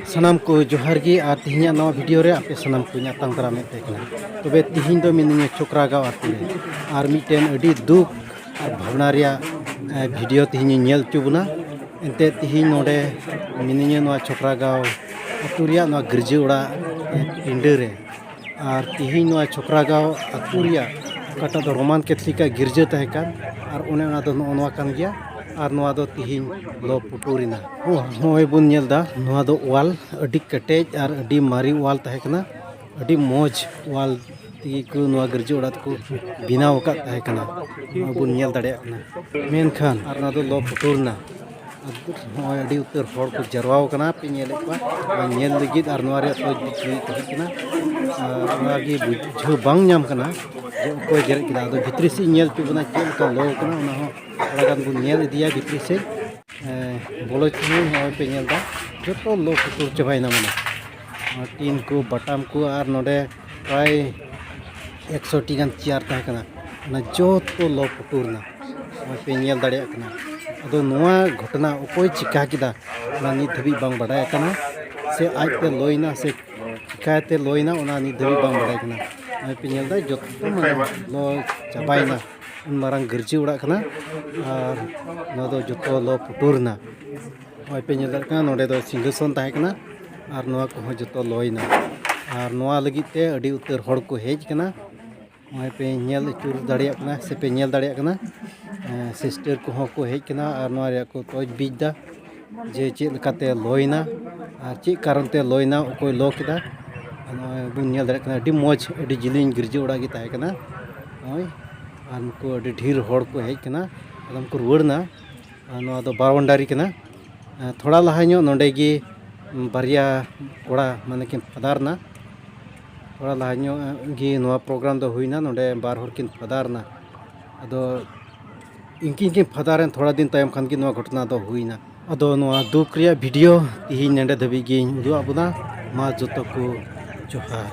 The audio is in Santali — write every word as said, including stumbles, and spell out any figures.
ᱥᱟᱱᱟᱢ ᱠᱚ ᱡᱚᱦᱟᱨ ᱜᱮ, ᱟᱨ ᱛᱮᱦᱮᱧᱟᱜ ᱱᱚᱣᱟ ᱵᱷᱤᱰᱤᱭᱳ ᱨᱮ ᱟᱯᱮ ᱥᱟᱱᱟᱢ ᱠᱚᱧ ᱟᱛᱟᱝ ᱫᱟᱨᱟᱢᱮᱫ ᱯᱮ ᱠᱟᱱᱟ᱾ ᱛᱚᱵᱮ ᱛᱮᱦᱮᱧ ᱫᱚ ᱢᱤᱱᱟᱹᱧᱟ ᱪᱷᱚᱠᱨᱟ ᱜᱟᱶ ᱟᱛᱳ ᱨᱮ, ᱟᱨ ᱢᱤᱫᱴᱮᱱ ᱟᱹᱰᱤ ᱫᱩᱠ ᱟᱨ ᱵᱷᱟᱵᱽᱱᱟ ᱨᱮᱭᱟᱜ, ᱮ, ᱵᱷᱤᱰᱤᱭᱳ ᱛᱮᱦᱮᱧ ᱤᱧ ᱧᱮᱞ ᱦᱚᱪᱚ ᱵᱚᱱᱟ᱾ ᱮᱱᱛᱮᱫ ᱛᱮᱦᱮᱧ ᱱᱚᱰᱮ ᱢᱤᱱᱟᱹᱧᱟ ᱱᱚᱣᱟ ᱪᱷᱚᱠᱨᱟ ᱜᱟᱶ ᱟᱛᱳ ᱨᱮᱭᱟᱜ ᱱᱚᱣᱟ ᱜᱤᱨᱡᱟᱹ ᱚᱲᱟᱜ, ᱮ, ᱯᱤᱸᱰᱟᱹ ᱨᱮ᱾ ᱟᱨ ᱛᱮᱦᱮᱧ ᱱᱚᱣᱟ ᱪᱷᱚᱠᱨᱟ ᱜᱟᱶ ᱟᱛᱳ ᱨᱮᱭᱟᱜ ᱚᱠᱟᱴᱟᱜ ᱫᱚ ᱨᱳᱢᱟᱱ ᱠᱮᱛᱷᱚᱞᱤᱠ ᱟᱜ ᱜᱤᱨᱡᱟᱹ ᱛᱟᱦᱮᱸ ᱠᱟᱱ, ᱟᱨ ᱚᱱᱮ ᱚᱱᱟ ᱫᱚ ᱱᱚᱜᱼᱚ ᱱᱚᱣᱟ ᱠᱟᱱ ᱜᱮᱭᱟ᱾ ᱟᱨ ᱱᱚᱣᱟ ᱫᱚ ᱛᱮᱦᱮᱧ ᱞᱚ ᱯᱩᱴᱩᱨ ᱮᱱᱟ᱾ ᱦᱚᱸ, ᱱᱚᱜᱼᱚᱭ ᱵᱚᱱ ᱧᱮᱞ ᱮᱫᱟ, ᱱᱚᱣᱟ ᱫᱚ ᱚᱣᱟᱞ ᱟᱹᱰᱤ ᱠᱮᱴᱮᱡ ᱟᱨ ᱟᱹᱰᱤ ᱢᱟᱨᱮ ᱚᱣᱟᱞ ᱛᱟᱦᱮᱸ ᱠᱟᱱᱟ᱾ ᱟᱹᱰᱤ ᱢᱚᱡᱽ ᱚᱣᱟᱞ ᱛᱮᱜᱮ ᱠᱚ ᱱᱚᱣᱟ ᱜᱤᱨᱡᱟᱹ ᱚᱲᱟᱜ ᱫᱚᱠᱚ ᱵᱮᱱᱟᱣ ᱟᱠᱟᱫ ᱛᱟᱦᱮᱸ ᱠᱟᱱᱟ᱾ ᱱᱚᱣᱟ ᱵᱚᱱ ᱧᱮᱞ ᱫᱟᱲᱮᱭᱟᱜ ᱠᱟᱱᱟ᱾ ᱢᱮᱱᱠᱷᱟᱱ ᱟᱨ ᱱᱚᱣᱟ ᱫᱚ ᱞᱚ ᱯᱩᱴᱩᱨ ᱮᱱᱟ᱾ ᱱᱚᱜᱼᱚᱭ ᱟᱹᱰᱤ ᱩᱛᱟᱹᱨ ᱦᱚᱲ ᱠᱚ ᱡᱟᱨᱣᱟ ᱟᱠᱟᱱᱟ, ᱯᱮ ᱧᱮᱞᱮᱫ ᱠᱚᱣᱟ᱾ ᱱᱚᱣᱟ ᱧᱮᱞ ᱞᱟᱹᱜᱤᱫ ᱟᱨ ᱱᱚᱣᱟ ᱨᱮᱭᱟᱜ ᱛᱚᱡᱽ ᱵᱤᱪ ᱞᱟᱹᱜᱤᱫ ᱠᱚ ᱦᱮᱡ ᱠᱟᱱᱟ᱾ ᱟᱨ ᱚᱱᱟᱜᱮ ᱵᱩᱡᱷᱟᱹᱣ ᱵᱟᱝ ᱧᱟᱢ ᱠᱟᱱᱟ ᱡᱮ ᱚᱠᱚᱭ ᱡᱮᱨᱮᱫ ᱠᱮᱫᱟ᱾ ᱟᱫᱚ ᱵᱷᱤᱛᱨᱤ ᱥᱮᱫ ᱤᱧ ᱧᱮᱞ ᱦᱚᱪᱚ ᱵᱚᱱᱟ ᱪᱮᱫ ᱞᱮᱠᱟ ᱞᱚ ᱠᱟᱱᱟ, ᱚᱱᱟ ᱦᱚᱸ ᱛᱷᱚᱲᱟ ᱜᱟᱱ ᱵᱚᱱ ᱧᱮᱞ ᱤᱫᱤᱭᱟ ᱵᱷᱤᱛᱨᱤ ᱥᱮᱫ᱾ ᱮᱸ, ᱵᱚᱞᱚ ᱦᱚᱪᱚ ᱱᱚᱜᱼᱚᱭ ᱯᱮ ᱧᱮᱞ ᱮᱫᱟ, ᱡᱚᱛᱚ ᱞᱚ ᱯᱩᱴᱩᱨ ᱪᱟᱵᱟᱭᱮᱱᱟ᱾ ᱢᱟᱱᱮ ᱱᱚᱣᱟ ᱴᱤᱱ ᱠᱚ, ᱵᱟᱴᱟᱢ ᱠᱚ, ᱟᱨ ᱱᱚᱰᱮ ᱯᱨᱟᱭ ᱮᱠᱥᱚ ᱴᱤ ᱜᱟᱱ ᱪᱮᱭᱟᱨ ᱛᱟᱦᱮᱸ ᱠᱟᱱᱟ, ᱚᱱᱟ ᱡᱚᱛᱚ ᱞᱚ ᱯᱩᱴᱩᱨ ᱮᱱᱟ᱾ ᱱᱚᱜᱼᱚᱭ ᱯᱮ ᱧᱮᱞ ᱫᱟᱲᱮᱭᱟᱜ ᱠᱟᱱᱟ᱾ ᱟᱫᱚ ᱱᱚᱣᱟ ᱜᱷᱚᱴᱚᱱᱟ ᱚᱠᱚᱭ ᱪᱤᱠᱟ ᱠᱮᱫᱟ, ᱚᱱᱟ ᱱᱤᱛ ᱫᱷᱟᱹᱵᱤᱡ ᱵᱟᱝ ᱵᱟᱰᱟᱭ ᱟᱠᱟᱱᱟ, ᱥᱮ ᱟᱡᱛᱮ ᱞᱚᱭᱮᱱᱟ ᱥᱮ ᱪᱤᱠᱟᱹᱛᱮ ᱞᱚᱭᱮᱱᱟ, ᱚᱱᱟ ᱱᱤᱛ ᱫᱷᱟᱹᱵᱤᱡ ᱵᱟᱝ ᱵᱟᱰᱟᱭ ᱠᱟᱱᱟ᱾ ᱱᱚᱜᱼᱚᱭ ᱯᱮ ᱧᱮᱞ ᱮᱫᱟ, ᱡᱚᱛᱚ ᱢᱟᱱᱮ ᱞᱚ ᱪᱟᱵᱟᱭᱮᱱᱟ᱾ ᱩᱱ ᱢᱟᱨᱟᱝ ᱜᱤᱨᱡᱟᱹ ᱚᱲᱟᱜ ᱠᱟᱱᱟ, ᱟᱨ ᱱᱚᱣᱟ ᱫᱚ ᱡᱚᱛᱚ ᱞᱚ ᱯᱩᱴᱩᱨ ᱮᱱᱟ᱾ ᱱᱚᱜᱼᱚᱭ ᱯᱮ ᱧᱮᱞ ᱫᱟᱲᱮᱭᱟᱜ ᱠᱟᱱᱟ, ᱱᱚᱰᱮ ᱫᱚ ᱥᱤᱝᱦᱟᱥᱚᱱ ᱛᱟᱦᱮᱸ ᱠᱟᱱᱟ, ᱟᱨ ᱱᱚᱣᱟ ᱠᱚᱦᱚᱸ ᱡᱚᱛᱚ ᱞᱚᱭᱮᱱᱟ᱾ ᱟᱨ ᱱᱚᱣᱟ ᱞᱟᱹᱜᱤᱫ ᱛᱮ ᱟᱹᱰᱤ ᱩᱛᱟᱹᱨ ᱦᱚᱲ ᱠᱚ ᱦᱮᱡ ᱠᱟᱱᱟ᱾ ᱱᱚᱜᱼᱚᱭ ᱯᱮ ᱧᱮᱞ ᱟᱹᱪᱩᱨ ᱫᱟᱲᱮᱭᱟᱜ ᱠᱟᱱᱟ, ᱥᱮ ᱯᱮ ᱧᱮᱞ ᱫᱟᱲᱮᱭᱟᱜ ᱠᱟᱱᱟ, ᱮᱸ, ᱥᱤᱥᱴᱟᱨ ᱠᱚᱦᱚᱸ ᱠᱚ ᱦᱮᱡ ᱠᱟᱱᱟ, ᱟᱨ ᱱᱚᱣᱟ ᱨᱮᱭᱟᱜ ᱠᱚ ᱛᱚᱡᱽ ᱵᱤᱡᱽ ᱫᱟ ᱡᱮ ᱪᱮᱫ ᱞᱮᱠᱟᱛᱮ ᱞᱚᱭᱮᱱᱟ ᱟᱨ ᱪᱮᱫ ᱠᱟᱨᱚᱱ ᱛᱮ ᱞᱚᱭᱮᱱᱟ, ᱚᱠᱚᱭ ᱞᱚ ᱠᱮᱫᱟ᱾ ᱟᱨ ᱱᱚᱜᱼᱚᱭ ᱵᱚᱱ ᱧᱮᱞ ᱫᱟᱲᱮᱭᱟᱜ ᱠᱟᱱᱟ, ᱟᱹᱰᱤ ᱢᱚᱡᱽ, ᱟᱹᱰᱤ ᱡᱤᱞᱤᱧ ᱜᱤᱨᱡᱟᱹ ᱚᱲᱟᱜ ᱜᱮ ᱛᱟᱦᱮᱸ ᱠᱟᱱᱟ᱾ ᱱᱚᱜᱼᱚᱭ, ᱟᱨ ᱱᱩᱠᱩ ᱟᱹᱰᱤ ᱰᱷᱮᱨ ᱦᱚᱲ ᱠᱚ ᱦᱮᱡ ᱠᱟᱱᱟ, ᱟᱫᱚᱢ ᱠᱚ ᱨᱩᱣᱟᱹᱲ ᱮᱱᱟ᱾ ᱟᱨ ᱱᱚᱣᱟ ᱫᱚ ᱵᱟᱣᱩᱱᱰᱟᱨᱤ ᱠᱟᱱᱟ᱾ ᱟᱨ ᱛᱷᱚᱲᱟ ᱞᱟᱦᱟ ᱧᱚᱜ ᱱᱚᱰᱮ ᱜᱮ ᱵᱟᱨᱭᱟ ᱠᱚᱲᱟ ᱢᱟᱱᱮ ᱠᱤᱱ ᱯᱷᱟᱫᱟᱨ ᱮᱱᱟ᱾ ᱛᱷᱚᱲᱟ ᱞᱟᱦᱟ ᱧᱚᱜ ᱜᱮ ᱱᱚᱣᱟ ᱯᱨᱳᱜᱨᱟᱢ ᱫᱚ ᱦᱩᱭᱱᱟ, ᱱᱚᱰᱮ ᱵᱟᱨ ᱦᱚᱲ ᱠᱤᱱ ᱯᱷᱟᱫᱟᱨ ᱮᱱᱟ᱾ ᱟᱫᱚ ᱩᱱᱠᱤᱱ ᱠᱤᱱ ᱯᱷᱟᱫᱟᱨ ᱮᱱ ᱛᱷᱚᱲᱟ ᱫᱤᱱ ᱛᱟᱭᱚᱢ ᱠᱷᱟᱱ ᱜᱮ ᱱᱚᱣᱟ ᱜᱷᱚᱴᱚᱱᱟ ᱫᱚ ᱦᱩᱭᱱᱟ᱾ ᱟᱫᱚ ᱱᱚᱣᱟ ᱫᱩᱠ ᱨᱮᱭᱟᱜ ᱵᱷᱤᱰᱤᱭᱳ ᱛᱮᱦᱮᱧ ᱱᱚᱰᱮ ᱫᱷᱟᱹᱵᱤᱡ ᱜᱤᱧ ᱩᱫᱩᱜ ᱟᱫ ᱵᱚᱱᱟ᱾ ᱢᱟ ᱡᱚᱛᱚ ᱠᱚ ᱡᱚᱦᱟᱨ᱾